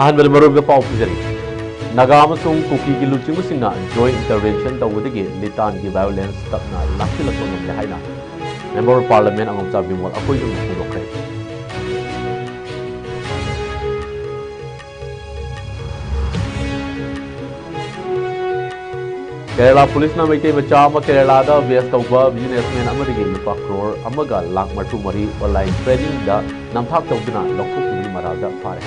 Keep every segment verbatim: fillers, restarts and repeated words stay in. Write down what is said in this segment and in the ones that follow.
ꯑꯍꯥꯟꯕꯗ ꯃꯔꯨꯑꯣꯏꯕ ꯄꯥꯎ ꯄꯤꯖꯔꯤ꯫ ꯅꯥꯒꯥ ꯑꯃꯁꯨꯡ ꯀꯨꯀꯤꯒꯤ ꯂꯨꯆꯤꯡꯕꯁꯤꯡꯅ joint intervention ꯇꯧꯕꯗꯒꯤ ꯂꯤꯇꯥꯟꯒꯤ violence ꯇꯞꯅ ꯂꯥꯛꯁꯤꯜꯂꯛꯄ ꯉꯝꯂꯦ ꯍꯥꯏꯅ Member of Parliament ꯑꯉꯝꯆꯥ Bimol ꯑꯀꯣꯏꯖꯝꯅ ꯐꯣꯡꯗꯣꯛꯈ꯭ꯔꯦ꯫ Kerala ꯄꯨꯂꯤꯁꯅ ꯃꯩꯇꯩ ꯃꯆꯥ ꯑꯃ ꯀꯦꯔꯂꯥꯗ base ꯇꯧꯕ businessman ꯑꯃꯗꯒꯤ ꯂꯨꯄꯥ ꯀ꯭ꯔꯣꯔ ꯑꯃꯒ ꯂꯥꯈ ꯃꯔꯤꯐꯨ ꯃꯔꯤ online trading ꯗ ꯅꯝꯊꯥꯛ ꯇꯧꯗꯨꯅ ꯂꯧꯊꯣꯛꯈꯤꯕꯒꯤ ꯃꯔꯥꯜꯗ ꯐꯥꯔꯦ꯫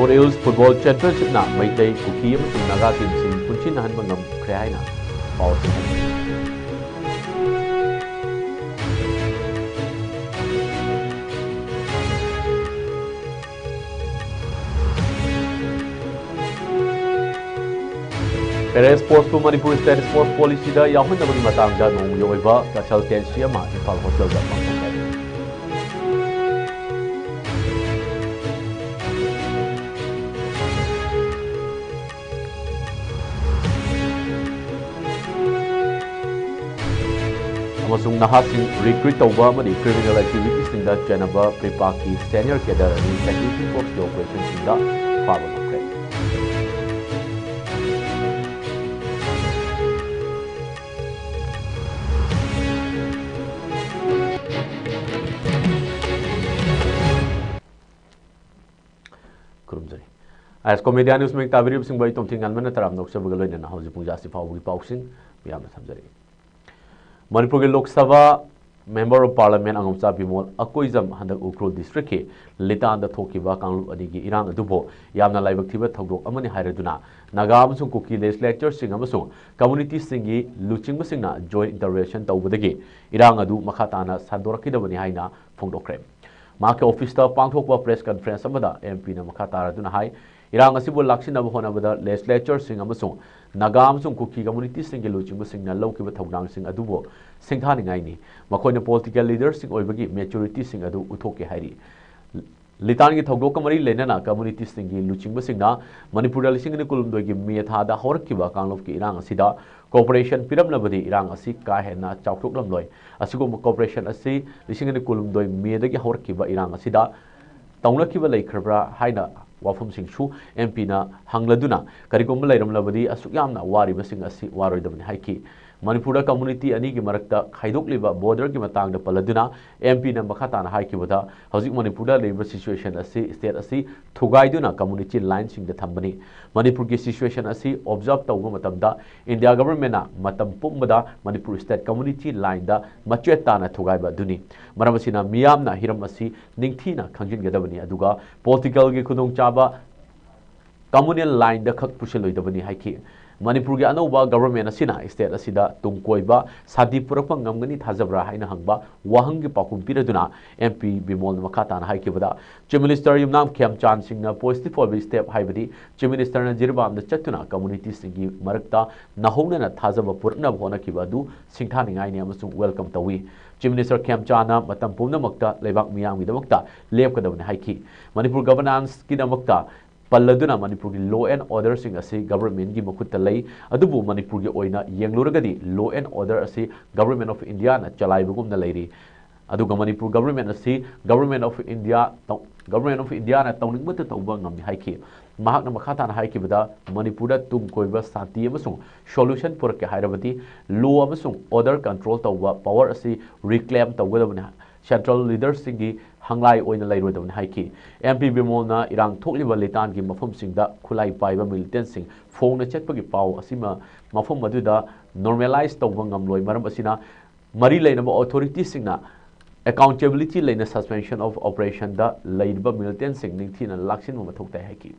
Four Hills Football Championship ꯅ ꯃꯩꯇꯩ, ꯀꯨꯀꯤ ꯑꯃꯁꯨꯡ ꯅꯥꯒꯥ team ꯁꯤꯡ ꯄꯨꯟꯁꯤꯟꯅꯍꯟꯕ ꯉꯝꯈ꯭ꯔꯦ ꯍꯥꯏꯅ ꯄꯥꯎꯁꯤꯡ ꯍꯥꯏꯔꯤ꯫ Para Sports ꯄꯨ ꯃꯅꯤꯄꯨꯔ State Sports Policy ꯗ ꯌꯥꯎꯍꯟꯅꯕꯒꯤ ꯃꯇꯥꯡꯗ ꯅꯣꯡꯃꯒꯤ ꯑꯣꯏꯕ consultancy ꯑꯃ ꯏꯝꯐꯥꯜ ꯍꯣꯇꯦꯜꯗ ꯄꯥꯡꯊꯣꯛꯈ꯭ꯔꯦ꯫ ꯑꯃꯁꯨꯡ ꯅꯍꯥꯁꯤꯡ recruit ꯇꯧꯕ ꯑꯃꯗꯤ criminal activity ꯁꯤꯡꯗ ꯆꯦꯟꯅꯕ ꯄ꯭ꯔꯤꯄꯥꯛꯀꯤ senior cadre ꯑꯅꯤ security force ꯀꯤ operation ꯁꯤꯡꯗ ꯐꯥꯕ ꯉꯝꯈ꯭ꯔꯦ꯫ ꯈꯨꯔꯨꯝꯖꯔꯤ꯫ ꯑꯥꯏ ꯑꯦꯁ ꯀꯣ ꯃꯦꯗꯤꯌꯥ ꯅ꯭ꯌꯨꯁ ꯃꯤꯡ ꯇꯥꯕꯤꯔꯤꯕꯁꯤꯡꯕꯨ ꯑꯩ ꯇꯣꯝꯊꯤꯟ ꯉꯥꯟꯕꯅ ꯇꯔꯥꯝꯅ ꯑꯣꯛꯆꯕꯒ ꯂꯣꯏꯅꯅ ꯍꯧꯖꯤꯛ ꯄꯨꯡꯖꯥꯁꯤ ꯐꯥꯎꯕꯒꯤ ꯄꯥꯎꯁꯤꯡ ꯃꯤꯌꯥꯝꯗ ꯊꯝꯖꯔꯤ꯫ ꯃꯅꯤꯄꯨꯔꯒꯤ Lok Sabha Member of Parliament ꯑꯉꯝꯆꯥ Bimol Akoijam ꯍꯟꯗꯛ ꯎꯈ꯭ꯔꯨꯜ district ꯀꯤ ꯂꯤꯇꯥꯟꯗ ꯊꯣꯛꯈꯤꯕ ꯀꯥꯡꯂꯨꯞ ꯑꯅꯤꯒꯤ ꯏꯔꯥꯡ ꯑꯗꯨꯕꯨ ꯌꯥꯝꯅ ꯂꯥꯏꯕꯛ ꯊꯤꯕ ꯊꯧꯗꯣꯛ ꯑꯃꯅꯤ ꯍꯥꯏꯔꯗꯨꯅ ꯅꯥꯒꯥ ꯑꯃꯁꯨꯡ ꯀꯨꯀꯤ legislature ꯁꯤꯡ ꯑꯃꯁꯨꯡ community ꯁꯤꯡꯒꯤ ꯂꯨꯆꯤꯡꯕꯁꯤꯡꯅ joint intervention ꯇꯧꯕꯗꯒꯤ ꯏꯔꯥꯡ ꯑꯗꯨ ꯃꯈꯥ ꯇꯥꯅ ꯁꯟꯗꯣꯔꯛꯈꯤꯗꯕꯅꯤ ꯍꯥꯏꯅ ꯐꯣꯡꯗꯣꯛꯈ꯭ꯔꯦ꯫ ꯃꯍꯥꯛꯀꯤ office ꯇ ꯄꯥꯡꯊꯣꯛꯄ press conference ꯑꯃꯗ ꯑꯦꯝ ꯄꯤ ꯅ ꯃꯈꯥ ꯇꯥꯔꯗꯨꯅ ꯍꯥꯏ, ꯏꯔꯥꯡ ꯑꯁꯤꯕꯨ ꯂꯥꯛꯁꯤꯟꯅꯕ ꯍꯣꯠꯅꯕꯗ legislature ꯁꯤꯡ ꯑꯃꯁꯨꯡ ꯅꯥꯒꯥ ꯑꯃꯁꯨꯡ ꯀꯨꯀꯤ community ꯁꯤꯡꯒꯤ ꯂꯨꯆꯤꯡꯕꯁꯤꯡꯅ ꯂꯧꯈꯤꯕ ꯊꯧꯗꯥꯡꯁꯤꯡ ꯑꯗꯨꯕꯨ ꯁꯤꯡꯊꯥꯅꯤꯡꯉꯥꯏꯅꯤ꯫ ꯃꯈꯣꯏꯅ political leader ꯁꯤꯡ ꯑꯣꯏꯕꯒꯤ maturity ꯁꯤꯡ ꯑꯗꯨ ꯎꯠꯊꯣꯛꯀꯦ ꯍꯥꯏꯔꯤ꯫ ꯂꯤꯇꯥꯟꯒꯤ ꯊꯧꯗꯣꯛꯀ ꯃꯔꯤ ꯂꯩꯅꯅ ꯀꯝꯃꯨꯅꯤꯇꯤꯁꯤꯡꯒꯤ ꯂꯨꯆꯤꯡꯕꯁꯤꯡꯅ ꯃꯅꯤꯄꯨꯔꯗ ꯂꯤꯁꯤꯡ ꯑꯅꯤ ꯀꯨꯟꯍꯨꯝꯗꯣꯏꯒꯤ ꯃꯦ ꯊꯥꯗ ꯍꯧꯔꯛꯈꯤꯕ ꯀꯥꯡꯂꯨꯞꯀꯤ ꯏꯔꯥꯡ ꯑꯁꯤꯗ ꯀꯣꯑꯣꯄꯔꯦꯁꯟ ꯄꯤꯔꯝꯂꯕꯗꯤ ꯏꯔꯥꯡ ꯑꯁꯤ ꯀꯥ ꯍꯦꯟꯅ ꯆꯥꯎꯊꯣꯛꯂꯝꯂꯣꯏ꯫ ꯑꯁꯤꯒꯨꯝꯕ ꯀꯣꯑꯣꯄꯔꯦꯁꯟ ꯑꯁꯤ ꯂꯤꯁꯤꯡ ꯑꯅꯤ ꯀꯨꯟꯍꯨꯝꯗꯣꯏ ꯃꯦꯗꯒꯤ ꯍꯧꯔꯛꯈꯤꯕ ꯏꯔꯥꯡ ꯑꯁꯤꯗ ꯇꯧꯅꯈꯤꯕ ꯂꯩꯈ꯭ꯔꯕ꯭ꯔꯥ ꯍꯥꯏꯅ ꯋꯥꯐꯝꯁꯤꯡꯁꯨ ꯑꯦꯝ ꯄꯤꯅ ꯍꯪꯂꯗꯨꯅ, ꯀꯔꯤꯒꯨꯝꯕ ꯂꯩꯔꯝꯂꯕꯗꯤ ꯑꯁꯨꯛ ꯌꯥꯝꯅ ꯋꯥꯔꯤꯕꯁꯤꯡ ꯑꯁꯤ ꯋꯥꯔꯣꯏꯗꯕꯅꯤ ꯍꯥꯏꯈꯤ꯫ ꯃꯅꯤꯄꯨꯔꯗ ꯀꯝꯃꯨꯅꯤꯇꯤ ꯑꯅꯤꯒꯤ ꯃꯔꯛꯇ ꯈꯥꯏꯗꯣꯛꯂꯤꯕ ꯕꯣꯔꯗꯔꯒꯤ ꯃꯇꯥꯡꯗ ꯄꯜꯂꯗꯨꯅ ꯑꯦꯝ ꯄꯤꯅ ꯃꯈꯥ ꯇꯥꯅ ꯍꯥꯏꯈꯤꯕꯗ, ꯍꯧꯖꯤꯛ ꯃꯅꯤꯄꯨꯔꯗ ꯂꯩꯔꯤꯕ ꯁꯤꯆꯨꯋꯦꯁꯟ ꯑꯁꯤ ꯁ꯭ꯇꯦꯠ ꯑꯁꯤ ꯊꯨꯒꯥꯏꯗꯨꯅ ꯀꯝꯃꯨꯅꯤꯇꯤ ꯂꯥꯏꯟꯁꯤꯡꯗ ꯊꯝꯕꯅꯤ꯫ ꯃꯅꯤꯄꯨꯔꯒꯤ ꯁꯤꯆꯨꯋꯦꯁꯟ ꯑꯁꯤ ꯑꯣꯕꯖꯥꯔꯕ ꯇꯧꯕ ꯃꯇꯝꯗ ꯏꯟꯗꯤꯌꯥ ꯒꯚꯔꯟꯃꯦꯟꯅ ꯃꯇꯝ ꯄꯨꯝꯕꯗ ꯃꯅꯤꯄꯨꯔ ꯁ꯭ꯇꯦꯠ ꯀꯝꯃꯨꯅꯤꯇꯤ ꯂꯥꯏꯟꯗ ꯃꯆꯦꯠ ꯇꯥꯅ ꯊꯨꯒꯥꯏꯕ ꯑꯗꯨꯅꯤ꯫ ꯃꯔꯝ ꯑꯁꯤꯅ ꯃꯤꯌꯥꯝꯅ ꯍꯤꯔꯝ ꯑꯁꯤ ꯅꯤꯡꯊꯤꯅ ꯈꯪꯖꯤꯟꯒꯗꯕꯅꯤ, ꯑꯗꯨꯒ ꯄꯣꯂꯤꯇꯤꯀꯦꯜꯒꯤ ꯈꯨꯗꯣꯡꯆꯥꯕ ꯀꯝꯃꯨꯅꯦꯜ ꯂꯥꯏꯟꯗ ꯈꯛ ꯄꯨꯁꯤꯜꯂꯣꯏꯗꯕꯅꯤ ꯍꯥꯏꯈꯤ꯫ ꯃꯅꯤꯄꯨꯔꯒꯤ ꯑꯅꯧꯕ ꯒꯚꯔꯟꯃꯦꯟ ꯑꯁꯤꯅ ꯁ꯭ꯇꯦꯠ ꯑꯁꯤꯗ ꯇꯨꯡ ꯀꯣꯏꯕ ꯁꯥꯟꯇꯤ ꯄꯨꯔꯛꯄ ꯉꯝꯒꯅꯤ ꯊꯥꯖꯕ꯭ꯔꯥ ꯍꯥꯏꯅ ꯍꯪꯕ ꯋꯥꯍꯪꯒꯤ ꯄꯥꯎꯈꯨꯝ ꯄꯤꯔꯗꯨꯅ ꯑꯦꯝ ꯄꯤ ꯕꯤꯃꯣꯜꯅ ꯃꯈꯥ ꯇꯥꯅ ꯍꯥꯏꯈꯤꯕꯗ, ꯆꯤꯐ ꯃꯤꯅꯤꯁꯇꯔ ꯌꯨꯝꯅꯥꯝ ꯈꯦꯝꯆꯥꯟ ꯁꯤꯡꯅ ꯄꯣꯖꯤꯇꯤꯚ ꯑꯣꯏꯕ ꯁ꯭ꯇꯦꯞ ꯍꯥꯏꯕꯗꯤ ꯆꯤꯐ ꯃꯤꯅꯤꯁꯇꯔꯅ ꯖꯤꯔꯤꯕꯥꯝꯗ ꯆꯠꯇꯨꯅ ꯀꯝꯃꯨꯅꯤꯇꯤꯁꯤꯡꯒꯤ ꯃꯔꯛꯇ ꯅꯧꯍꯧꯅꯅ ꯊꯥꯖꯕ ꯄꯨꯔꯛꯅꯕ ꯍꯣꯠꯅꯈꯤꯕ ꯑꯗꯨ ꯁꯤꯡꯊꯥꯅꯤꯡꯉꯥꯏꯅꯤ ꯑꯃꯁꯨꯡ ꯋꯦꯜꯀꯝ ꯇꯧꯏ꯫ ꯆꯤꯐ ꯃꯤꯅꯤꯁꯇꯔ ꯈꯦꯝꯆꯥꯟꯅ ꯃꯇꯝ ꯄꯨꯝꯅꯃꯛꯇ ꯂꯩꯕꯥꯛ ꯃꯤꯌꯥꯝꯒꯤꯗꯃꯛꯇ ꯂꯦꯞꯀꯗꯕꯅꯤ ꯍꯥꯏꯈꯤ꯫ ꯃꯅꯤꯄꯨꯔ ꯒꯚꯔꯅꯥꯟꯁꯀꯤꯗꯃꯛꯇ ꯄꯜꯂꯗꯨꯅ ꯃꯅꯤꯄꯨꯔꯒꯤ ꯂꯣ ꯑꯦꯟ ꯑꯣꯔꯗꯔꯁꯤꯡ ꯑꯁꯤ ꯒꯚꯔꯟꯃꯦꯟꯒꯤ ꯃꯈꯨꯠꯇ ꯂꯩ, ꯑꯗꯨꯕꯨ ꯃꯅꯤꯄꯨꯔꯒꯤ ꯑꯣꯏꯅ ꯌꯦꯡꯂꯨꯔꯒꯗꯤ ꯂꯣ ꯑꯦꯟ ꯑꯣꯔꯗꯔ ꯑꯁꯤ ꯒꯚꯔꯟꯃꯦꯟ ꯑꯣꯐ ꯏꯟꯗꯤꯌꯥꯅ ꯆꯂꯥꯏꯕꯒꯨꯝꯅ ꯂꯩꯔꯤ꯫ ꯑꯗꯨꯒ ꯃꯅꯤꯄꯨꯔ ꯒꯚꯔꯟꯃꯦꯟ ꯑꯁꯤ ꯒꯚꯔꯟꯃꯦꯟ ꯑꯣꯐ ꯏꯟꯗꯤꯌꯥ ꯇꯧ-, ꯒꯚꯔꯟꯃꯦꯟ ꯑꯣꯐ ꯏꯟꯗꯤꯌꯥꯅ ꯇꯧꯅꯤꯡꯕꯇ ꯇꯧꯕ ꯉꯝꯃꯤ ꯍꯥꯏꯈꯤ꯫ ꯃꯍꯥꯛꯅ ꯃꯈꯥ ꯇꯥꯅ ꯍꯥꯏꯈꯤꯕꯗ, ꯃꯅꯤꯄꯨꯔꯗ ꯇꯨꯡ ꯀꯣꯏꯕ ꯁꯥꯟꯇꯤ ꯑꯃꯁꯨꯡ ꯁꯣꯂꯨꯁꯟ ꯄꯨꯔꯛꯀꯦ ꯍꯥꯏꯔꯕꯗꯤ ꯂꯣ ꯑꯃꯁꯨꯡ ꯑꯣꯔꯗꯔ ꯀꯟꯇ꯭ꯔꯣꯜ ꯇꯧꯕ ꯄꯥꯋꯔ ꯑꯁꯤ ꯔꯤꯀ꯭ꯂꯦꯝ ꯇꯧꯒꯗꯕꯅꯤ꯫ ꯁꯦꯟꯇ꯭ꯔꯦꯜ ꯂꯤꯗꯔꯁꯤꯡꯒꯤ ꯍꯪꯂꯥꯏ ꯑꯣꯏꯅ ꯂꯩꯔꯣꯏꯗꯕꯅꯤ ꯍꯥꯏꯈꯤ꯫ ꯑꯦꯝ ꯄꯤ ꯕꯤꯃꯣꯜꯅ ꯏꯔꯥꯡ ꯊꯣꯛꯂꯤꯕ ꯂꯤꯇꯥꯟꯒꯤ ꯃꯐꯝꯁꯤꯡꯗ ꯈꯨꯠꯂꯥꯏ ꯄꯥꯏꯕ ꯃꯤꯂꯤꯇꯦꯟꯁꯤꯡ ꯐꯣꯡꯅ ꯆꯠꯄꯒꯤ ꯄꯥꯎ ꯑꯁꯤꯃ ꯃꯐꯝ ꯑꯗꯨꯗ ꯅꯣꯔꯃꯦꯂꯥꯏꯖ ꯇꯧꯕ ꯉꯝꯂꯣꯏ꯫ ꯃꯔꯝ ꯑꯁꯤꯅ ꯃꯔꯤ ꯂꯩꯅꯕ ꯑꯣꯊꯣꯔꯤꯇꯤꯁꯤꯡꯅ ꯑꯦꯀꯥꯎꯟꯇꯦꯕꯤꯂꯤꯇꯤ ꯂꯩꯅ ꯁꯁꯄꯦꯟꯁꯟ ꯑꯣꯐ ꯑꯣꯄꯔꯦꯁꯟꯗ ꯂꯩꯔꯤꯕ ꯃꯤꯂꯤꯇꯦꯟꯁꯤꯡ ꯅꯤꯡꯊꯤꯅ ꯂꯥꯛꯁꯤꯟꯕ ꯃꯊꯧ ꯇꯥꯏ ꯍꯥꯏꯈꯤ꯫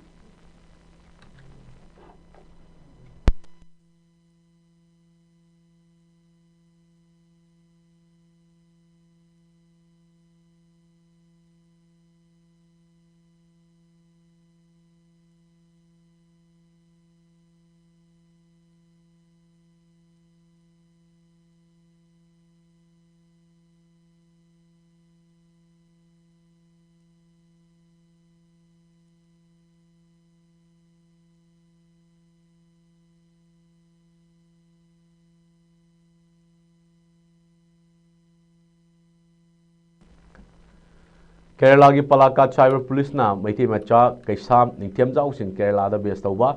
ꯀꯦꯔꯂꯥꯒꯤ ꯄꯂꯥꯀꯥꯠ ꯁꯥꯏꯕꯔ ꯄꯨꯂꯤꯁꯅ ꯃꯩꯇꯩ ꯃꯆꯥ ꯀꯩꯁꯥꯝ ꯅꯤꯡꯊꯦꯝꯖꯥꯎꯁꯤꯡ ꯀꯦꯔꯂꯥꯗ ꯕꯦꯁ ꯇꯧꯕ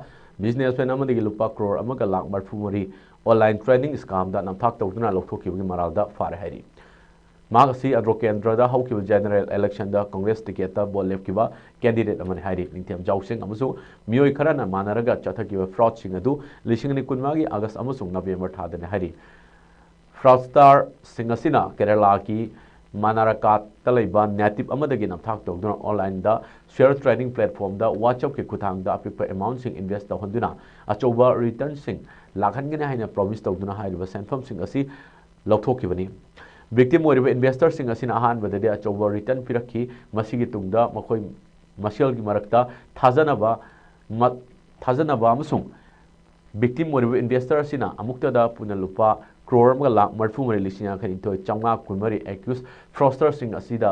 ꯕꯤꯖꯤꯅꯦꯁꯃꯦꯟ ꯑꯃꯗꯒꯤ ꯂꯨꯄꯥ ꯀ꯭ꯔꯣꯔ ꯑꯃꯒ ꯂꯥꯈ ꯃꯔꯤꯐꯨ ꯃꯔꯤ ꯑꯣꯟꯂꯥꯏꯟ ꯇ꯭ꯔꯦꯗꯤꯡ ꯁ꯭ꯀꯥꯝꯗ ꯅꯝꯊꯥꯛ ꯇꯧꯗꯨꯅ ꯂꯧꯊꯣꯛꯈꯤꯕꯒꯤ ꯃꯔꯥꯜꯗ ꯐꯥꯔꯦ ꯍꯥꯏꯔꯤ꯫ ꯃꯍꯥꯛ ꯑꯁꯤ ꯑꯟꯗ꯭ꯔꯣ ꯀꯦꯟꯗ꯭ꯔꯗ ꯍꯧꯈꯤꯕ ꯖꯦꯅꯔꯦꯜ ꯏꯂꯦꯛꯁꯟꯗ ꯀꯪꯒ꯭ꯔꯦꯁ ꯇꯤꯀꯦꯠꯇ ꯚꯣꯠ ꯂꯦꯞꯈꯤꯕ ꯀꯦꯟꯗꯤꯗꯦꯠ ꯑꯃꯅꯤ ꯍꯥꯏꯔꯤ꯫ ꯅꯤꯡꯊꯦꯝꯖꯥꯎꯁꯤꯡ ꯑꯃꯁꯨꯡ ꯃꯤꯑꯣꯏ ꯈꯔꯅ ꯃꯥꯟꯅꯔꯒ ꯆꯠꯊꯈꯤꯕ ꯐ꯭ꯔꯣꯗꯁꯤꯡ ꯑꯗꯨ ꯂꯤꯁꯤꯡ ꯑꯅꯤ ꯀꯨꯟꯃꯉꯥꯒꯤ ꯑꯥꯒꯁ ꯑꯃꯁꯨꯡ ꯅꯕꯦꯝꯕꯔ ꯊꯥꯗꯅꯤ ꯍꯥꯏꯔꯤ꯫ ꯐ꯭ꯔꯣꯗꯁꯇꯔꯁꯤꯡ ꯑꯁꯤꯅ ꯀꯦꯔꯂꯥꯒꯤ ꯃꯥꯅꯥꯔꯀꯥꯠꯇ ꯂꯩꯕ ꯅꯦꯇꯤꯞ ꯑꯃꯗꯒꯤ ꯅꯝꯊꯥꯛ ꯇꯧꯗꯨꯅ ꯑꯣꯟꯂꯥꯏꯟꯗ ꯁꯤꯌꯔ ꯇ꯭ꯔꯦꯗꯤꯡ ꯄ꯭ꯂꯦꯠꯐꯣꯔꯝꯗ ꯋꯥꯆꯞꯀꯤ ꯈꯨꯠꯊꯥꯡꯗ ꯑꯄꯤꯛꯄ ꯑꯦꯃꯥꯎꯟꯁꯤꯡ ꯏꯟꯚꯦꯁ ꯇꯧꯍꯟꯗꯨꯅ ꯑꯆꯧꯕ ꯔꯤꯇꯔꯟꯁꯤꯡ ꯂꯥꯛꯍꯟꯒꯅꯤ ꯍꯥꯏꯅ ꯄ꯭ꯔꯣꯃꯤꯁ ꯇꯧꯗꯨꯅ ꯍꯥꯏꯔꯤꯕ ꯁꯦꯟꯐꯝꯁꯤꯡ ꯑꯁꯤ ꯂꯧꯊꯣꯛꯈꯤꯕꯅꯤ꯫ ꯚꯤꯛꯇꯤꯝ ꯑꯣꯏꯔꯤꯕ ꯏꯟꯚꯦꯁꯇꯔꯁꯤꯡ ꯑꯁꯤꯅ ꯑꯍꯥꯟꯕꯗꯗꯤ ꯑꯆꯧꯕ ꯔꯤꯇꯔꯟ ꯄꯤꯔꯛꯈꯤ꯫ ꯃꯁꯤꯒꯤ ꯇꯨꯡꯗ ꯃꯈꯣꯏ ꯃꯁꯦꯜꯒꯤ ꯃꯔꯛꯇ ꯊꯥꯖꯅꯕ ꯃ-, ꯊꯥꯖꯅꯕ ꯑꯃꯁꯨꯡ ꯚꯤꯛꯇꯤꯝ ꯑꯣꯏꯔꯤꯕ ꯏꯟꯚꯦꯁꯇꯔ ꯑꯁꯤꯅ ꯑꯃꯨꯛꯇꯗ ꯄꯨꯟꯅ ꯂꯨꯄꯥ ꯀ꯭ꯔꯣꯔ ꯑꯃꯒ ꯂꯥꯈ ꯃꯔꯤꯐꯨ ꯃꯔꯤ ꯂꯤꯁꯤꯡ ꯌꯥꯡꯈꯩ ꯅꯤꯊꯣꯏ ꯆꯥꯝꯃꯉꯥ ꯀꯨꯟꯃꯔꯤ ꯑꯦꯀ꯭ꯌꯨꯁ ꯐ꯭ꯔꯣꯗꯁꯇꯔꯁꯤꯡ ꯑꯁꯤꯗ,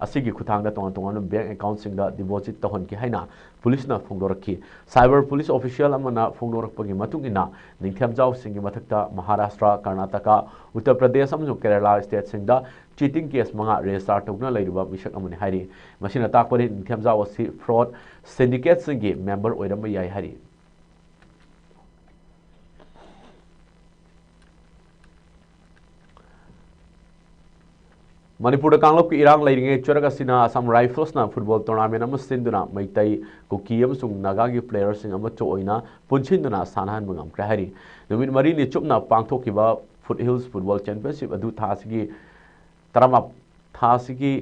ꯑꯁꯤꯒꯤ ꯈꯨꯠꯊꯥꯡꯗ ꯇꯣꯉꯥꯟ ꯇꯣꯉꯥꯟꯕ ꯕꯦꯡꯛ ꯑꯦꯀꯥꯎꯟꯠꯁꯤꯡꯗ ꯗꯤꯄꯣꯖꯤꯠ ꯇꯧꯍꯟꯈꯤ ꯍꯥꯏꯅ ꯄꯨꯂꯤꯁꯅ ꯐꯣꯡꯗꯣꯔꯛꯈꯤ꯫ ꯁꯥꯏꯕꯔ ꯄꯨꯂꯤꯁ ꯑꯣꯐꯤꯁꯤꯌꯦꯜ ꯑꯃꯅ ꯐꯣꯡꯗꯣꯔꯛꯄꯒꯤ ꯃꯇꯨꯡ ꯏꯟꯅ, ꯅꯤꯡꯊꯦꯝꯖꯥꯎꯁꯤꯡꯒꯤ ꯃꯊꯛꯇ ꯃꯍꯥꯔꯥꯁꯇ꯭ꯔ, ꯀꯔꯅꯥꯇꯀꯥ, ꯎꯠꯇꯔ ꯄ꯭ꯔꯗꯦꯁ ꯑꯃꯁꯨꯡ ꯀꯦꯔꯂꯥ ꯁ꯭ꯇꯦꯠꯁꯤꯡꯗ ꯆꯤꯇꯤꯡ ꯀꯦꯁ ꯃꯉꯥ ꯔꯦꯖꯤꯁꯇꯥꯔ ꯇꯧꯗꯨꯅ ꯂꯩꯔꯤꯕ ꯃꯤꯁꯛ ꯑꯃꯅꯤ ꯍꯥꯏꯔꯤ꯫ ꯃꯁꯤꯅ ꯇꯥꯛꯄꯗꯤ ꯅꯤꯡꯊꯦꯝꯖꯥꯎ ꯑꯁꯤ ꯐ꯭ꯔꯣꯗ ꯁꯤꯟꯗꯤꯀꯦꯠꯁꯤꯡꯒꯤ ꯃꯦꯝꯕꯔ ꯑꯣꯏꯔꯝꯕ ꯌꯥꯏ ꯍꯥꯏꯔꯤ꯫ ꯃꯅꯤꯄꯨꯔꯗ ꯀꯥꯡꯂꯨꯞꯀꯤ ꯏꯔꯥꯡ ꯂꯩꯔꯤꯉꯩ ꯆꯔꯛ ꯑꯁꯤꯅ ꯑꯁꯥꯝ ꯔꯥꯏꯐꯜꯁꯅ ꯐꯨꯠꯕꯣꯜ ꯇꯣꯔꯅꯥꯃꯦꯟ ꯑꯃ ꯁꯤꯟꯗꯨꯅ ꯃꯩꯇꯩ, ꯀꯨꯀꯤ ꯑꯃꯁꯨꯡ ꯅꯥꯒꯥꯒꯤ ꯄ꯭ꯂꯦꯌꯔꯁꯤꯡ ꯑꯃꯠꯇ ꯑꯣꯏꯅ ꯄꯨꯟꯁꯤꯟꯗꯨꯅ ꯁꯥꯟꯅꯍꯟꯕ ꯉꯝꯈ꯭ꯔꯦ ꯍꯥꯏꯔꯤ꯫ ꯅꯨꯃꯤꯠ ꯃꯔꯤꯅꯤ ꯆꯨꯞꯅ ꯄꯥꯡꯊꯣꯛꯈꯤꯕ ꯐꯨꯠ ꯍꯤꯜꯁ ꯐꯨꯠꯕꯣꯜ ꯆꯦꯝꯄꯤꯌꯟꯁꯤꯞ ꯑꯗꯨ ꯊꯥ ꯑꯁꯤꯒꯤ ꯇꯔꯥꯃꯥꯄꯟ, ꯊꯥ ꯑꯁꯤꯒꯤ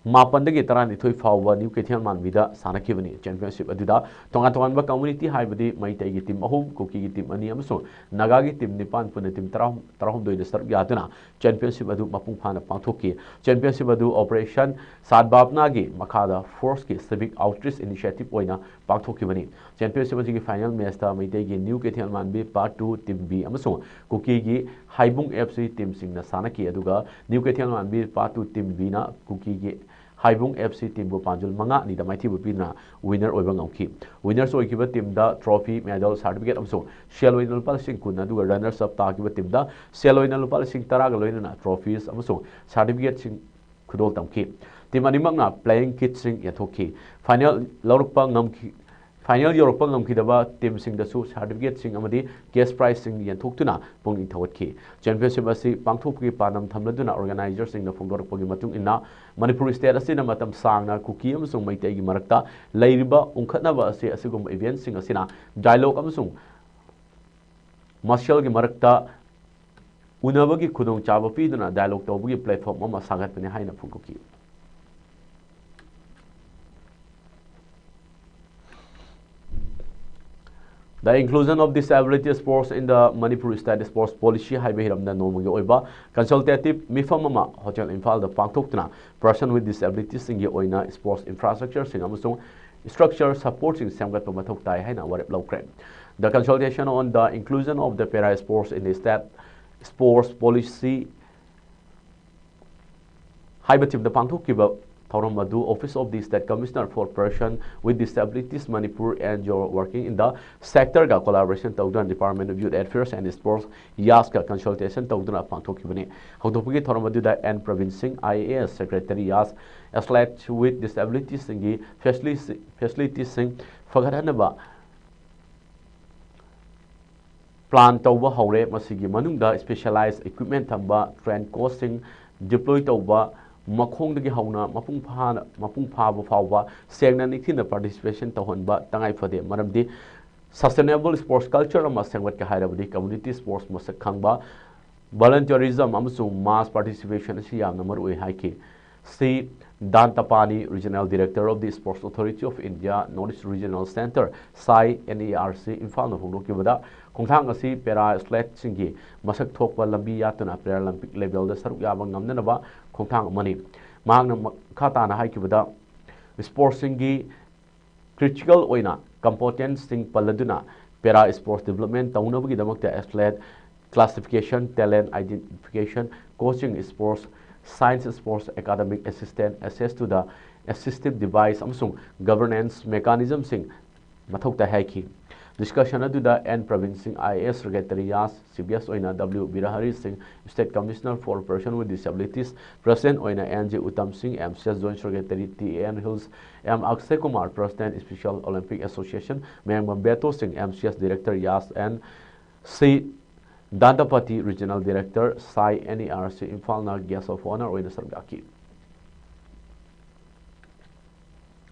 ꯃꯥꯄꯟꯗꯒꯤ ꯇꯔꯥꯅꯤꯊꯣꯏ ꯐꯥꯎꯕ ꯅ꯭ꯌꯨ ꯀꯩꯊꯦꯜ ꯃꯥꯟꯕꯤꯗ ꯁꯥꯟꯅꯈꯤꯕꯅꯤ꯫ ꯆꯦꯝꯄꯤꯌꯟꯁꯤꯞ ꯑꯗꯨꯗ ꯇꯣꯉꯥꯟ ꯇꯣꯉꯥꯟꯕ ꯀꯝꯃ꯭ꯌꯨꯅꯤꯇꯤ ꯍꯥꯏꯕꯗꯤ ꯃꯩꯇꯩꯒꯤ ꯇꯤꯝ ꯑꯍꯨꯝ, ꯀꯨꯀꯤꯒꯤ ꯇꯤꯝ ꯑꯅꯤ ꯑꯃꯁꯨꯡ ꯅꯥꯒꯥꯒꯤ ꯇꯤꯝ ꯅꯤꯄꯥꯟ, ꯄꯨꯟꯅ ꯇꯤꯝ ꯇꯔꯥ, ꯇꯔꯥꯍꯨꯝꯗꯣꯏꯗ ꯁꯔꯨꯛ ꯌꯥꯗꯨꯅ ꯆꯦꯝꯄꯤꯌꯟꯁꯤꯞ ꯑꯗꯨ ꯃꯄꯨꯡ ꯐꯥꯅ ꯄꯥꯡꯊꯣꯛꯈꯤ꯫ ꯆꯦꯝꯄꯤꯌꯟꯁꯤꯞ ꯑꯗꯨ ꯑꯣꯄꯔꯦꯁꯟ ꯁꯥꯗꯚꯥꯕꯅꯥꯒꯤ ꯃꯈꯥꯗ ꯐꯣꯔꯁꯀꯤ ꯁꯤꯚꯤꯛ ꯑꯥꯎꯠꯔꯤꯆ ꯏꯅꯤꯁꯤꯌꯦꯇꯤꯚ ꯑꯣꯏꯅ ꯄꯥꯡꯊꯣꯛꯈꯤꯕꯅꯤ꯫ ꯆꯦꯝꯄꯤꯌꯟꯁꯤꯞ ꯑꯁꯤꯒꯤ ꯐꯥꯏꯅꯦꯜ ꯃꯦꯆꯇ ꯃꯩꯇꯩꯒꯤ ꯅ꯭ꯌꯨ ꯀꯩꯊꯦꯜ ꯃꯥꯟꯕꯤ ꯄꯥꯔꯠ ꯇꯨ ꯇꯤꯝ ꯕꯤ ꯑꯃꯁꯨꯡ ꯀꯨꯀꯤꯒꯤ ꯍꯥꯏꯕꯨꯡ ꯑꯦꯐ ꯁꯤ ꯇꯤꯝꯁꯤꯡꯅ ꯁꯥꯟꯅꯈꯤ, ꯑꯗꯨꯒ ꯅ꯭ꯌꯨ ꯀꯩꯊꯦꯜ ꯃꯥꯟꯕꯤ ꯄꯥꯔꯠ ꯇꯨ ꯇꯤꯝ ꯕꯤꯅ ꯀꯨꯀꯤꯒꯤ ꯍꯥꯏꯕꯨꯡ ꯑꯦꯐ ꯁꯤ ꯇꯤꯝꯕꯨ ꯄꯥꯟꯖꯜ ꯃꯉꯥ ꯑꯅꯤꯗ ꯃꯥꯏꯊꯤꯕ ꯄꯤꯗꯨꯅ ꯋꯤꯟꯅꯔ ꯑꯣꯏꯕ ꯉꯝꯈꯤ꯫ ꯋꯤꯟꯅꯔꯁ ꯑꯣꯏꯈꯤꯕ ꯇꯤꯝꯗ ꯇ꯭ꯔꯣꯐꯤ, ꯃꯦꯗꯜ, ꯁꯥꯔꯇꯤꯐꯤꯀꯦꯠ ꯑꯃꯁꯨꯡ ꯁꯦꯜ ꯑꯣꯏꯅ ꯂꯨꯄꯥ ꯂꯤꯁꯤꯡ ꯀꯨꯟ, ꯑꯗꯨꯒ ꯔꯟꯅꯔꯁ ꯑꯞ ꯇꯥꯈꯤꯕ ꯇꯤꯝꯗ ꯁꯦꯜ ꯑꯣꯏꯅ ꯂꯨꯄꯥ ꯂꯤꯁꯤꯡ ꯇꯔꯥꯒ ꯂꯣꯏꯅꯅ ꯇ꯭ꯔꯣꯐꯤꯁ ꯑꯃꯁꯨꯡ ꯁꯥꯔꯇꯤꯐꯤꯀꯦꯠꯁꯤꯡ ꯈꯨꯗꯣꯜ ꯇꯝꯈꯤ꯫ Team ꯑꯅꯤꯃꯛꯅ playing kitꯁꯤꯡ ꯌꯦꯟꯊꯣꯛꯈꯤ꯫ Final ꯂꯧꯔꯛꯄ ꯉꯝꯈꯤ꯫ Final ꯌꯧꯔꯛꯄ ꯉꯝꯈꯤꯗꯕ teamꯁꯤꯡꯗꯁꯨ certificateꯁꯤꯡ ꯑꯃꯗꯤ cash prizeꯁꯤꯡ ꯌꯦꯟꯊꯣꯛꯇꯨꯅ ꯄꯨꯛꯅꯤꯡ ꯊꯧꯒꯠꯈꯤ꯫ Championship ꯑꯁꯤ ꯄꯥꯡꯊꯣꯛꯄꯒꯤ ꯄꯥꯟꯗꯝ ꯊꯝꯂꯗꯨꯅ organizerꯁꯤꯡꯅ ꯐꯣꯡꯗꯣꯔꯛꯄꯒꯤ ꯃꯇꯨꯡ ꯏꯟꯅ, ꯃꯅꯤꯄꯨꯔ state ꯑꯁꯤꯅ ꯃꯇꯝ ꯁꯥꯡꯅ ꯀꯨꯀꯤ ꯑꯃꯁꯨꯡ ꯃꯩꯇꯩꯒꯤ ꯃꯔꯛꯇ ꯂꯩꯔꯤꯕ ꯎꯪꯈꯠꯅꯕ ꯑꯁꯤ ꯑꯁꯤꯒꯨꯝꯕ eventꯁꯤꯡ ꯑꯁꯤꯅ dialogue ꯑꯃꯁꯨꯡ ꯃꯁꯦꯜꯒꯤ ꯃꯔꯛꯇ ꯎꯅꯕꯒꯤ ꯈꯨꯗꯣꯡꯆꯥꯕ ꯄꯤꯗꯨꯅ dialogue ꯇꯧꯕꯒꯤ platform ꯑꯃ ꯁꯥꯒꯠꯄꯅꯤ ꯍꯥꯏꯅ ꯐꯣꯡꯗꯣꯛꯈꯤ꯫ The inclusion of disability sports in the Manipur State Sports Policy ꯍꯥꯏꯕ ꯍꯤꯔꯝꯗ ꯅꯣꯡꯃꯒꯤ ꯑꯣꯏꯕ consultative ꯃꯤꯐꯝ ꯑꯃ Hotel ꯏꯝꯐꯥꯜꯗ ꯄꯥꯡꯊꯣꯛꯇꯨꯅ, person with disabilitiesꯁꯤꯡꯒꯤ ꯑꯣꯏꯅ sports infrastructureꯁꯤꯡ ꯑꯃꯁꯨꯡ structure supportꯁꯤꯡ ꯁꯦꯝꯒꯠꯄ ꯃꯊꯧ ꯇꯥꯏ ꯍꯥꯏꯅ ꯋꯥꯔꯦꯞ ꯂꯧꯈ꯭ꯔꯦ꯫ The consultation on the inclusion of the para sports in the state sports policy ꯍꯥꯏꯕ themeꯗ ꯄꯥꯡꯊꯣꯛꯈꯤꯕ ꯊꯧꯔꯝ ꯑꯗꯨ Office of the State Commissioner for Person with Disabilities Manipur and Your Working in the Sectorꯒ collaboration ꯇꯧꯗꯨꯅ Department of Youth Affairs and Sports, YASꯀ consultation ꯇꯧꯗꯨꯅ ꯄꯥꯡꯊꯣꯛꯈꯤꯕꯅꯤ꯫ ꯍꯧꯗꯣꯛꯄꯒꯤ ꯊꯧꯔꯝ ꯑꯗꯨꯗ N Praveen ꯁꯤꯡ, IAS, Secretary, YAS, athlete with disabilitiesꯁꯤꯡꯒꯤ facility- facilitiesꯁꯤꯡ ꯐꯒꯠꯍꯟꯅꯕ plan ꯇꯧꯕ ꯍꯧꯔꯦ꯫ ꯃꯁꯤꯒꯤ ꯃꯅꯨꯡꯗ specialized equipment ꯊꯝꯕ, trained coachꯁꯤꯡ deploy ꯇꯧꯕ, ꯃꯈꯣꯡꯗꯒꯤ ꯍꯧꯅ ꯃꯄꯨꯡ ꯐꯥꯅ, ꯃꯄꯨꯡ ꯐꯥꯕ ꯐꯥꯎꯕ ꯁꯦꯡꯅ ꯅꯤꯡꯊꯤꯅ participation ꯇꯧꯍꯟꯕ ꯇꯉꯥꯏ ꯐꯗꯦ꯫ ꯃꯔꯝꯗꯤ sustainable sports culture ꯑꯃ ꯁꯦꯝꯒꯠꯀꯦ ꯍꯥꯏꯔꯕꯗꯤ community sports ꯃꯁꯛ ꯈꯪꯕ, volunteerism ꯑꯃꯁꯨꯡ mass participation ꯑꯁꯤ ꯌꯥꯝꯅ ꯃꯔꯨꯑꯣꯏ ꯍꯥꯏꯈꯤ꯫ ꯁꯤ ꯗꯥꯟꯇꯄꯥꯅꯤ, Regional Director of the Sports Authority of India, North East Regional Centre, SAI, NERC, ꯏꯝꯐꯥꯜꯅ ꯐꯣꯡꯗꯣꯛꯈꯤꯕꯗ, ꯈꯣꯡꯊꯥꯡ ꯑꯁꯤ para athleteꯁꯤꯡꯒꯤ ꯃꯁꯛ ꯊꯣꯛꯄ ꯂꯝꯕꯤ ꯌꯥꯠꯇꯨꯅ Paralympic levelꯗ ꯁꯔꯨꯛ ꯌꯥꯕ ꯉꯝꯅꯅꯕ ꯈꯣꯡꯊꯥꯡ ꯑꯃꯅꯤ꯫ ꯃꯍꯥꯛꯅ ꯃꯈꯥ ꯇꯥꯅ ꯍꯥꯏꯈꯤꯕꯗ, sportsꯁꯤꯡꯒꯤ critical ꯑꯣꯏꯅ componentsꯁꯤꯡ ꯄꯜꯂꯗꯨꯅ para sports development ꯇꯧꯅꯕꯒꯤꯗꯃꯛꯇ athlete classification, talent identification, coaching, sports science, sports academic assistance, access to the assistive device ꯑꯃꯁꯨꯡ governance mechanismꯁꯤꯡ ꯃꯊꯧ ꯇꯥꯏ ꯍꯥꯏꯈꯤ꯫ Discussion ꯑꯗꯨꯗ N Praveen Singh, I A S, Secretary, YAS, C B S ꯑꯣꯏꯅ W Birahari Singh, State Commissioner for Person with Disabilities, President ꯑꯣꯏꯅ N J Uttam Singh, M C S, Joint Secretary, T A N Hills, M Akshay Kumar, President, Special Olympic Association, Mayambam Beto Singh, M C S, Director, YAS, and C Dandapati, Regional Director, Sai, N E R C, ꯏꯝꯐꯥꯜꯅ Guest of Honour ꯑꯣꯏꯅ ꯁꯔꯨꯛ ꯌꯥꯈꯤ꯫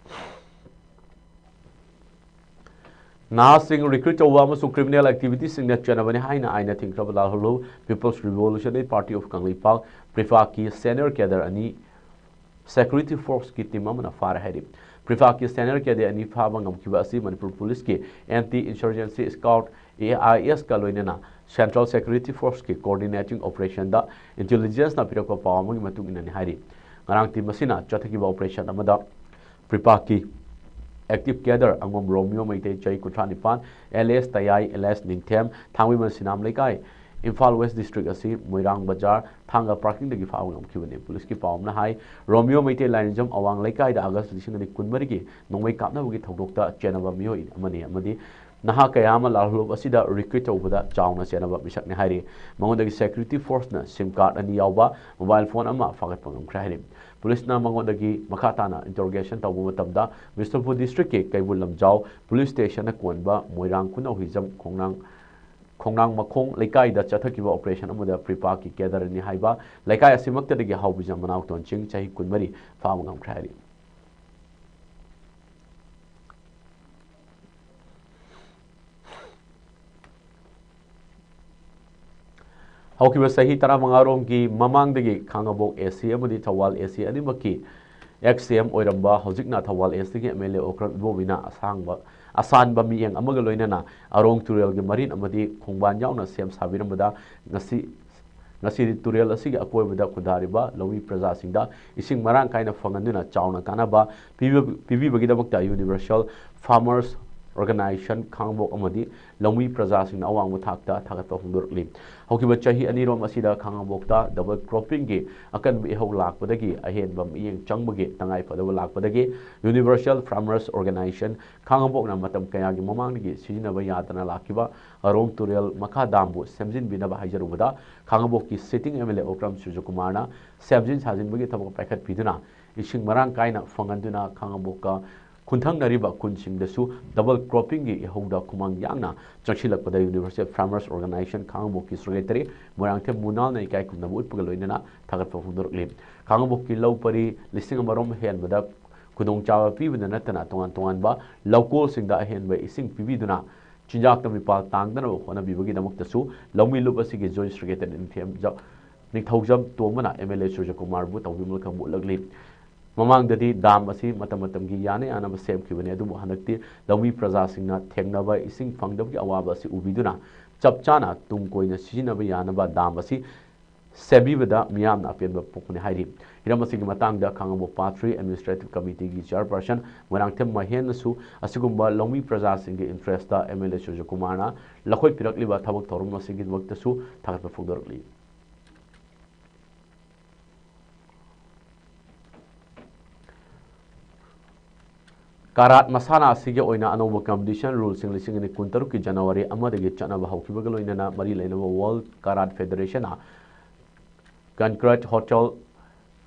ꯅꯍꯥꯁꯤꯡ recruit ꯇꯧꯕ ꯑꯃꯁꯨꯡ criminal activitiesꯁꯤꯡꯗ ꯆꯦꯟꯅꯕꯅꯤ ꯍꯥꯏꯅ ꯑꯥꯏꯟꯅ ꯊꯤꯡꯈ꯭ꯔꯕ ꯂꯥꯜꯍꯧꯂꯨ People's Revolutionary Party of Kangleipak, PREPAꯀꯤ senior cadre ꯑꯅꯤ security forceꯀꯤ team ꯑꯃꯅ ꯐꯥꯔꯦ ꯍꯥꯏꯔꯤ꯫ PREPAꯀꯤ senior cadre ꯑꯅꯤ ꯐꯥꯕ ꯉꯝꯈꯤꯕ ꯑꯁꯤ ꯃꯅꯤꯄꯨꯔ ꯄꯨꯂꯤꯁꯀꯤ Anti Insurgency Squad, A I S ꯀ ꯂꯣꯏꯅꯅ Central Security Forceꯀꯤ coordinating operationꯗ intelligenceꯅ ꯄꯤꯔꯛꯄ ꯄꯥꯎ ꯑꯃꯒꯤ ꯃꯇꯨꯡ ꯏꯟꯅꯅꯤ ꯍꯥꯏꯔꯤ꯫ ꯉꯔꯥꯡ team ꯑꯁꯤꯅ ꯆꯠꯊꯈꯤꯕ operation ꯑꯃꯗ PREPAꯀꯤ active cadre ꯑꯉꯣꯝ ꯔꯣꯃꯤꯌꯣ ꯃꯩꯇꯩ, ꯆꯍꯤ ꯀꯨꯟꯊ꯭ꯔꯥ ꯅꯤꯄꯥꯟ, alias ꯇꯌꯥꯏ, alias ꯅꯤꯡꯊꯦꯝ, ꯊꯥꯡꯃꯩꯕꯟ ꯁꯤꯅꯥꯝ ꯂꯩꯀꯥꯏ, ꯏꯝꯐꯥꯜ West District ꯑꯁꯤ ꯃꯣꯏꯔꯥꯡ ꯕꯖꯥꯔ ꯊꯥꯡꯒ parkingꯗꯒꯤ ꯐꯥꯕ ꯉꯝꯈꯤꯕꯅꯤ꯫ ꯄꯨꯂꯤꯁꯀꯤ ꯄꯥꯎ ꯑꯃꯅ ꯍꯥꯏ, ꯔꯣꯃꯤꯌꯣ ꯃꯩꯇꯩ ꯂꯥꯏꯅꯤꯖꯝ ꯑꯋꯥꯡ ꯂꯩꯀꯥꯏꯗ August ꯂꯤꯁꯤꯡ ꯑꯅꯤ ꯀꯨꯟꯃꯔꯤꯒꯤ ꯅꯣꯡꯃꯩ ꯀꯥꯞꯅꯕꯒꯤ ꯊꯧꯗꯣꯛꯇ ꯆꯦꯟꯅꯕ ꯃꯤꯑꯣꯏ ꯑꯃꯅꯤ ꯑꯃꯗꯤ ꯅꯍꯥ ꯀꯌꯥ ꯑꯃ ꯂꯥꯜꯍꯧꯂꯨꯞ ꯑꯁꯤꯗ recruit ꯇꯧꯕꯗ ꯆꯥꯎꯅ ꯆꯦꯟꯅꯕ ꯃꯤꯁꯛꯅꯤ ꯍꯥꯏꯔꯤ꯫ ꯃꯉꯣꯟꯗꯒꯤ security forceꯅ SIM card ꯑꯅꯤ ꯌꯥꯎꯕ mobile phone ꯑꯃ ꯐꯥꯒꯠꯄ ꯉꯝꯈ꯭ꯔꯦ ꯍꯥꯏꯔꯤ꯫ ꯄꯨꯂꯤꯁꯅ ꯃꯉꯣꯟꯗꯒꯤ ꯃꯈꯥ ꯇꯥꯅ interrogation ꯇꯧꯕ ꯃꯇꯝꯗ ꯕꯤꯁꯅꯨꯄꯨꯔ districtꯀꯤ ꯀꯩꯕꯨꯜ ꯂꯝꯖꯥꯎ police stationꯅ ꯀꯣꯟꯕ ꯃꯣꯏꯔꯥꯡ ꯈꯨꯅꯧ ꯍꯤꯖꯝ ꯈꯣꯡꯅꯥꯡ, ꯈꯣꯡꯅꯥꯡ ꯃꯈꯣꯡ ꯂꯩꯀꯥꯏꯗ ꯆꯠꯊꯈꯤꯕ operation ꯑꯃꯗ PREPAꯀꯤ cadreꯅꯤ ꯍꯥꯏꯕ ꯂꯩꯀꯥꯏ ꯑꯁꯤꯃꯛꯇꯗꯒꯤ ꯍꯥꯎꯕꯤꯖꯝ ꯃꯅꯥꯎꯇꯣꯟ ꯁꯤꯡ, ꯆꯍꯤ ꯀꯨꯟꯃꯔꯤ, ꯐꯥꯕ ꯉꯝꯈ꯭ꯔꯦ ꯍꯥꯏꯔꯤ꯫ ꯍꯧꯈꯤꯕ ꯆꯍꯤ ꯇꯔꯥꯃꯉꯥ ꯔꯣꯝꯒꯤ ꯃꯃꯥꯡꯗꯒꯤ ꯈꯥꯡꯉꯕꯣꯛ A C ꯑꯃꯗꯤ ꯊꯧꯕꯥꯜ A C ꯑꯅꯤꯃꯛꯀꯤ ex C M ꯑꯣꯏꯔꯝꯕ, ꯍꯧꯖꯤꯛꯅ ꯊꯧꯕꯥꯜ Eastꯀꯤ M L A ꯑꯣꯏꯈ꯭ꯔꯕ ꯏꯕꯣꯕꯤꯅ ꯑꯁꯥꯡꯕ, ꯑꯁꯥꯟꯕ ꯃꯤꯠꯌꯦꯡ ꯑꯃꯒ ꯂꯣꯏꯅꯅ ꯑꯔꯣꯡ ꯇꯨꯔꯦꯜꯒꯤ ꯃꯔꯤꯟ ꯑꯃꯗꯤ ꯈꯣꯡꯕꯥꯟ ꯌꯥꯎꯅ ꯁꯦꯝ ꯁꯥꯕꯤꯔꯝꯕꯗ ꯉꯁꯤ, ꯉꯁꯤꯗꯤ ꯇꯨꯔꯦꯜ ꯑꯁꯤꯒꯤ ꯑꯀꯣꯏꯕꯗ ꯈꯨꯟꯗꯥꯔꯤꯕ ꯂꯧꯃꯤ ꯄ꯭ꯔꯖꯥꯁꯤꯡꯗ ꯏꯁꯤꯡ ꯃꯔꯥꯡ ꯀꯥꯏꯅ ꯐꯪꯍꯟꯗꯨꯅ ꯆꯥꯎꯅ ꯀꯥꯟꯅꯕ ꯄꯤꯕ-, ꯄꯤꯕꯤꯕꯒꯤꯗꯃꯛꯇ Universal Farmers Organization ꯈꯥꯉꯕꯣꯛ ꯑꯃꯗꯤ ꯂꯧꯃꯤ ꯄ꯭ꯔꯖꯥꯁꯤꯡꯅ ꯑꯋꯥꯡꯕ ꯊꯥꯛꯇ ꯊꯥꯒꯠꯄ ꯐꯣꯡꯗꯣꯔꯛꯂꯤ꯫ ꯍꯧꯈꯤꯕ ꯆꯍꯤ ꯑꯅꯤꯔꯣꯝ ꯑꯁꯤꯗ ꯈꯥꯉꯕꯣꯛꯇ double croppingꯒꯤ ꯑꯀꯟꯕ ꯏꯍꯧ ꯂꯥꯛꯄꯗꯒꯤ ꯑꯍꯦꯟꯕ ꯃꯤꯠꯌꯦꯡ ꯆꯪꯕꯒꯤ ꯇꯉꯥꯏ ꯐꯗꯕ ꯂꯥꯛꯄꯗꯒꯤ Universal Farmers Organization ꯈꯥꯉꯕꯣꯛꯅ ꯃꯇꯝ ꯀꯌꯥꯒꯤ ꯃꯃꯥꯡꯗꯒꯤ ꯁꯤꯖꯤꯟꯅꯕ ꯌꯥꯗꯅ ꯂꯥꯛꯈꯤꯕ ꯑꯔꯣꯡ ꯇꯨꯔꯦꯜ ꯃꯈꯥ dam ꯕꯨ ꯁꯦꯝꯖꯤꯟꯕꯤꯅꯕ ꯍꯥꯏꯖꯔꯨꯕꯗ, ꯈꯥꯉꯕꯣꯛꯀꯤ sitting MLA ꯑꯣꯀ꯭ꯔꯝ ꯁꯨꯔꯖꯀꯨꯃꯥꯔꯅ ꯁꯦꯝꯖꯤꯟ ꯁꯥꯖꯤꯟꯕꯒꯤ ꯊꯕꯛ ꯄꯥꯏꯈꯠꯄꯤꯗꯨꯅ ꯏꯁꯤꯡ ꯃꯔꯥꯡ ꯀꯥꯏꯅ ꯐꯪꯍꯟꯗꯨꯅ ꯈꯥꯉꯕꯣꯛꯀ ꯈꯨꯟꯊꯪꯅꯔꯤꯕ ꯈꯨꯟꯁꯤꯡꯗꯁꯨ double croppingꯒꯤ ꯏꯍꯧꯗ ꯈꯨꯃꯥꯡ ꯌꯥꯡꯅ ꯆꯪꯁꯤꯜꯂꯛꯄꯗ Universal Farmers Organization ꯈꯥꯉꯕꯣꯛꯀꯤ secretary Moirangthem ꯃꯨꯅꯥꯜꯅ ꯏꯀꯥꯏ ꯈꯨꯝꯅꯕ ꯎꯠꯄꯒ ꯂꯣꯏꯅꯅ ꯊꯥꯒꯠꯄ ꯐꯣꯡꯗꯣꯔꯛꯂꯤ꯫ ꯈꯥꯉꯕꯣꯛꯀꯤ ꯂꯧ ꯄꯔꯤ ꯂꯤꯁꯤꯡ ꯑꯃꯔꯣꯝ ꯍꯦꯟꯕꯗ ꯈꯨꯗꯣꯡꯆꯥꯕ ꯄꯤꯕꯗ ꯅꯠꯇꯅ ꯇꯣꯉꯥꯟ ꯇꯣꯉꯥꯟꯕ ꯂꯧꯀꯣꯜꯁꯤꯡꯗ ꯑꯍꯦꯟꯕ ꯏꯁꯤꯡ ꯄꯤꯕꯤꯗꯨꯅ ꯆꯤꯟꯖꯥꯛꯇ ꯃꯤꯄꯥꯜ ꯇꯥꯡꯗꯅꯕ ꯍꯣꯠꯅꯕꯤꯕꯒꯤꯗꯃꯛꯇꯁꯨ ꯂꯧꯃꯤ ꯂꯨꯞ ꯑꯁꯤꯒꯤ joint secretary ꯅꯤꯡꯊꯦꯝꯖ-, ꯅꯤꯡꯊꯧꯖꯝ ꯇꯣꯝꯕꯅ MLA ꯁꯨꯔꯖꯀꯨꯃꯥꯔꯕꯨ ꯇꯧꯕꯤꯃꯜ ꯈꯪꯕ ꯎꯠꯂꯛꯂꯤ꯫ ꯃꯃꯥꯡꯗꯗꯤ dam ꯑꯁꯤ ꯃꯇꯝ ꯃꯇꯝꯒꯤ ꯌꯥꯅ ꯌꯥꯅꯕ ꯁꯦꯝꯈꯤꯕꯅꯤ, ꯑꯗꯨꯕꯨ ꯍꯟꯗꯛꯇꯤ ꯂꯧꯃꯤ ꯄ꯭ꯔꯖꯥꯁꯤꯡꯅ ꯊꯦꯡꯅꯕ ꯏꯁꯤꯡ ꯐꯪꯗꯕꯒꯤ ꯑꯋꯥꯕ ꯑꯁꯤ ꯎꯕꯤꯗꯨꯅ ꯆꯞ ꯆꯥꯅ ꯇꯨꯡ ꯀꯣꯏꯅ ꯁꯤꯖꯤꯟꯅꯕ ꯌꯥꯅꯕ dam ꯑꯁꯤ ꯁꯦꯝꯕꯤꯕꯗ ꯃꯤꯌꯥꯝꯅ ꯑꯄꯦꯟꯕ ꯄꯣꯛꯄꯅꯤ ꯍꯥꯏꯔꯤ꯫ ꯍꯤꯔꯝ ꯑꯁꯤꯒꯤ ꯃꯇꯥꯡꯗ ꯈꯥꯉꯕꯣꯛ Part three Administrative Committeeꯒꯤ chairperson Moirangthem ꯃꯍꯦꯟꯅꯁꯨ ꯑꯁꯤꯒꯨꯝꯕ ꯂꯧꯃꯤ ꯄ꯭ꯔꯖꯥꯁꯤꯡꯒꯤ interestꯇ MLA ꯁꯨꯔꯖꯀꯨꯃꯥꯔꯅ ꯂꯧꯈꯠꯄꯤꯔꯛꯂꯤꯕ ꯊꯕꯛ ꯊꯧꯔꯝ ꯑꯁꯤꯒꯤꯗꯃꯛꯇꯁꯨ ꯊꯥꯒꯠꯄ ꯐꯣꯡꯗꯣꯔꯛꯂꯤ꯫ ꯀꯥꯔꯥꯠ ꯃꯁꯥꯟꯅ ꯑꯁꯤꯒꯤ ꯑꯣꯏꯅ ꯑꯅꯧꯕ competition ruleꯁꯤꯡ ꯂꯤꯁꯤꯡ ꯑꯅꯤ ꯀꯨꯟꯇꯔꯨꯛꯀꯤ January ꯑꯃꯗꯒꯤ ꯆꯠꯅꯕ ꯍꯧꯈꯤꯕꯒ ꯂꯣꯏꯅꯅ ꯃꯔꯤ ꯂꯩꯅꯕ World Karate Federationꯅ Concrete Hotel,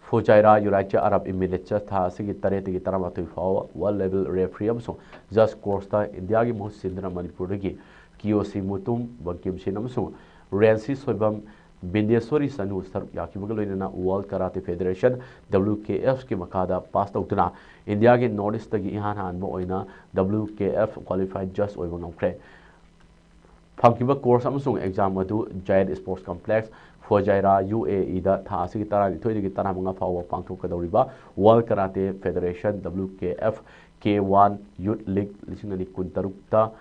Fujairah, United Arab Emirates ꯊꯥ ꯑꯁꯤꯒꯤ ꯇꯔꯦꯠꯇꯒꯤ ꯇꯔꯥꯃꯥꯊꯣꯏ ꯐꯥꯎꯕ world level referee ꯑꯃꯁꯨꯡ judge courseꯇ ꯏꯟꯗꯤꯌꯥꯒꯤ ꯃꯍꯨꯠ ꯁꯤꯟꯗꯨꯅ ꯃꯅꯤꯄꯨꯔꯗꯒꯤ ꯀꯤꯌꯣꯁꯤ ꯃꯨꯇꯨꯝ, ꯕꯪꯀꯤꯝ ꯁꯤꯟ ꯑꯃꯁꯨꯡ ꯔꯦꯟꯁꯤ ꯁꯣꯏꯕꯝ, ꯕꯤꯟꯗꯦꯁꯣꯔꯤ ꯁꯅꯨ ꯁꯔꯨꯛ ꯌꯥꯈꯤꯕꯒ ꯂꯣꯏꯅꯅ World Karate Federation, WKFꯀꯤ ꯃꯈꯥꯗ pass ꯇꯧꯗꯨꯅ ꯏꯟꯗꯤꯌꯥꯒꯤ North Eastꯇꯒꯤ ꯏꯍꯥꯟ ꯍꯥꯟꯕ ꯑꯣꯏꯅ WKF qualified judge ꯑꯣꯏꯕ ꯉꯝꯈ꯭ꯔꯦ꯫ ꯐꯪꯈꯤꯕ course ꯑꯃꯁꯨꯡ exam ꯑꯗꯨ Zayed Sports Complex, Fujairah, UAEꯗ ꯊꯥ ꯑꯁꯤꯒꯤ ꯇꯔꯥꯅꯤꯊꯣꯏꯗꯒꯤ ꯇꯔꯥꯃꯉꯥ ꯐꯥꯎꯕ ꯄꯥꯡꯊꯣꯛꯀꯗꯧꯔꯤꯕ World Karate Federation, WKF, K one Youth League ꯂꯤꯁꯤꯡ ꯑꯅꯤ ꯀꯨꯟꯇꯔꯨꯛꯇ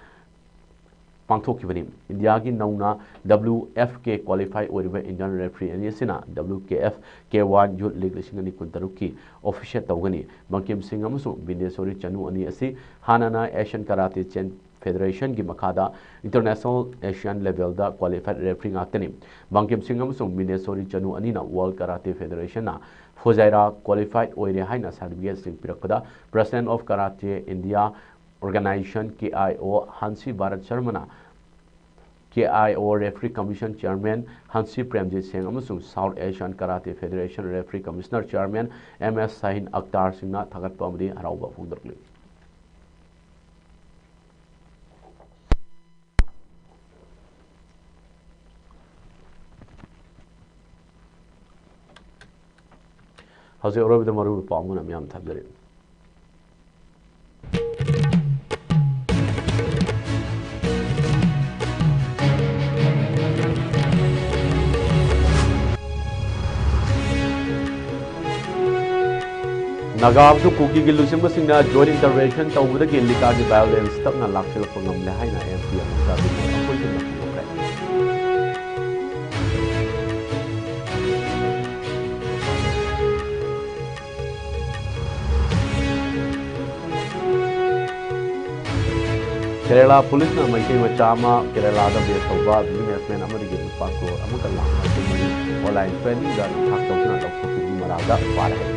ꯄꯥꯡꯊꯣꯛꯈꯤꯕꯅꯤ꯫ ꯏꯟꯗꯤꯌꯥꯒꯤ ꯅꯧꯅ W F K qualify ꯑꯣꯏꯔꯤꯕ Indian referee ꯑꯅꯤ ꯑꯁꯤꯅ W K F K one Youth League ꯂꯤꯁꯤꯡ ꯑꯅꯤ ꯀꯨꯟꯇꯔꯨꯛꯀꯤ officiate ꯇꯧꯒꯅꯤ꯫ ꯕꯪꯀꯤꯝ ꯁꯤꯡ ꯑꯃꯁꯨꯡ ꯕꯤꯅꯦꯁꯣꯔꯤ ꯆꯅꯨ ꯑꯅꯤ ꯑꯁꯤ ꯍꯥꯟꯅꯅ Asian Karate Chan Federation ꯒꯤ ꯃꯈꯥꯗ international Asian level ꯗ qualified referee ꯉꯥꯛꯇꯅꯤ꯫ ꯕꯪꯀꯤꯝ ꯁꯤꯡ ꯑꯃꯁꯨꯡ ꯕꯤꯅꯦꯁꯣꯔꯤ ꯆꯅꯨ ꯑꯅꯤꯅ World Karate Federation ꯅ ꯐꯨꯖꯥꯏꯔꯥ qualified ꯑꯣꯏꯔꯦ ꯍꯥꯏꯅ certificate ꯁꯤꯡ ꯄꯤꯔꯛꯄꯗ President of Karate India Organization, K I O, ꯍꯟꯁꯤ Bharat ꯁꯔꯃꯅ, K I O Referee Commission Chairman ꯍꯟꯁꯤ Premjit ꯁꯤꯡ ꯑꯃꯁꯨꯡ South Asian Karate Federation Referee Commissioner Chairman M S ꯁꯥꯍꯤꯟ ꯑꯛꯇꯥꯔ ꯁꯤꯡꯅ ꯊꯥꯒꯠꯄ ꯑꯃꯗꯤ ꯍꯔꯥꯎꯕ ꯐꯣꯡꯗꯣꯔꯛꯂꯤ꯫ ꯍꯧꯖꯤꯛ ꯑꯔꯣꯏꯕꯗ ꯃꯔꯨꯑꯣꯏꯕ ꯄꯥꯎ ꯑꯃꯅ ꯃꯤꯌꯥꯝ ꯊꯝꯖꯔꯤ꯫ ꯅꯥꯒꯥ ꯑꯃꯁꯨꯡ ꯀꯨꯀꯤꯒꯤ ꯂꯨꯆꯤꯡꯕꯁꯤꯡꯅ joint intervention ꯇꯧꯕꯗꯒꯤ ꯂꯤꯀꯥꯒꯤ violence ꯇꯞꯅ ꯂꯥꯛꯁꯤꯜꯂꯛꯄ ꯉꯝꯂꯦ ꯍꯥꯏꯅ M P ꯑꯃ ꯆꯥꯕꯤꯅ ꯑꯩꯈꯣꯏꯒꯤ ꯃꯇꯝ ꯂꯧꯈ꯭ꯔꯦ꯫ ꯀꯦꯔꯦꯂꯥ ꯄꯨꯂꯤꯁꯅ ꯃꯩꯇꯩ ꯃꯆꯥ ꯑꯃ ꯀꯦꯔꯦꯂꯥꯗ base ꯇꯧꯕ businessman ꯑꯃꯗꯒꯤ ꯂꯨꯄꯥ ꯀ꯭ꯔꯣꯔ ꯑꯃꯒ ꯂꯥꯈ ꯃꯔꯤꯐꯨ ꯃꯔꯤ online trading ꯗ ꯅꯝꯊꯥꯛ ꯇꯧꯗꯨꯅ ꯂꯧꯊꯣꯛꯈꯤꯕꯒꯤ ꯃꯔꯥꯜꯗ ꯐꯥꯔꯦ ꯍꯥꯏ꯫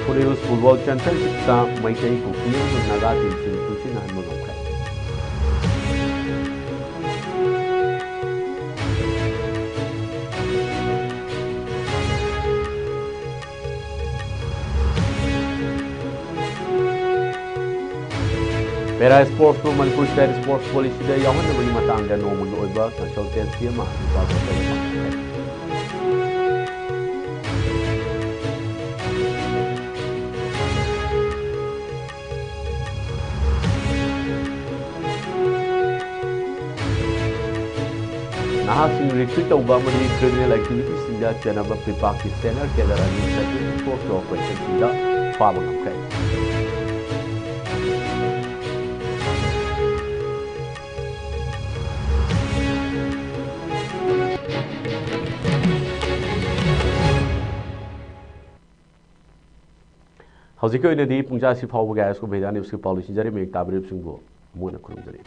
Foothill Football Championship ꯇ ꯃꯩꯇꯩ, ꯀꯨꯀꯤ ꯑꯃꯁꯨꯡ ꯅꯥꯒꯥ team ꯁꯤꯡ ꯇꯨꯁꯤꯟꯅꯍꯟꯕ ꯉꯝꯈ꯭ꯔꯦ꯫ Para Sports ꯄꯨ ꯃꯅꯤꯄꯨꯔ State Sports Policy ꯗ ꯌꯥꯎꯍꯟꯅꯕꯒꯤ ꯃꯇꯥꯡꯗ ꯅꯣꯡꯃꯒꯤ ꯑꯣꯏꯕ consultancy ꯑꯃ ꯏꯝꯐꯥꯜ ꯍꯣꯇꯦꯜꯗ ꯄꯥꯡꯊꯣꯛꯈ꯭ꯔꯦ꯫ ꯅꯍꯥꯁꯤꯡ ꯔꯤꯀ꯭ꯔꯨꯠ ꯇꯧꯕ ꯑꯃꯗꯤ ꯀ꯭ꯔꯤꯃꯤꯅꯦꯜ ꯑꯦꯛꯇꯤꯚꯤꯇꯤꯁꯤꯡꯗ ꯆꯦꯟꯅꯕ ꯄꯤꯄꯥꯛꯀꯤ ꯁꯦꯅꯤꯌꯔ ꯀꯦꯗꯔ ꯑꯅꯤ ꯁꯦꯟꯇ꯭ꯔꯦꯜ ꯐꯣꯔꯁꯀꯤ ꯑꯣꯄꯔꯦꯁꯟꯁꯤꯡꯗ ꯐꯥꯕ ꯉꯝꯈ꯭ꯔꯦ꯫ ꯍꯧꯖꯤꯛꯀꯤ ꯑꯣꯏꯅꯗꯤ ꯄꯨꯡꯖꯥꯁꯤ ꯐꯥꯎꯕꯒꯤ ꯑꯥꯏ ꯑꯦꯁ ꯀꯣ ꯃꯦꯗꯤꯌꯥ ꯅ꯭ꯌꯨꯁꯀꯤ ꯄꯥꯎ ꯂꯣꯏꯁꯤꯟꯖꯔꯤ꯫ ꯃꯌꯦꯛ ꯇꯥꯕꯤꯔꯤꯕꯁꯤꯡꯕꯨ ꯑꯃꯨꯛ ꯍꯟꯅ ꯈꯨꯔꯨꯝꯖꯔꯤ꯫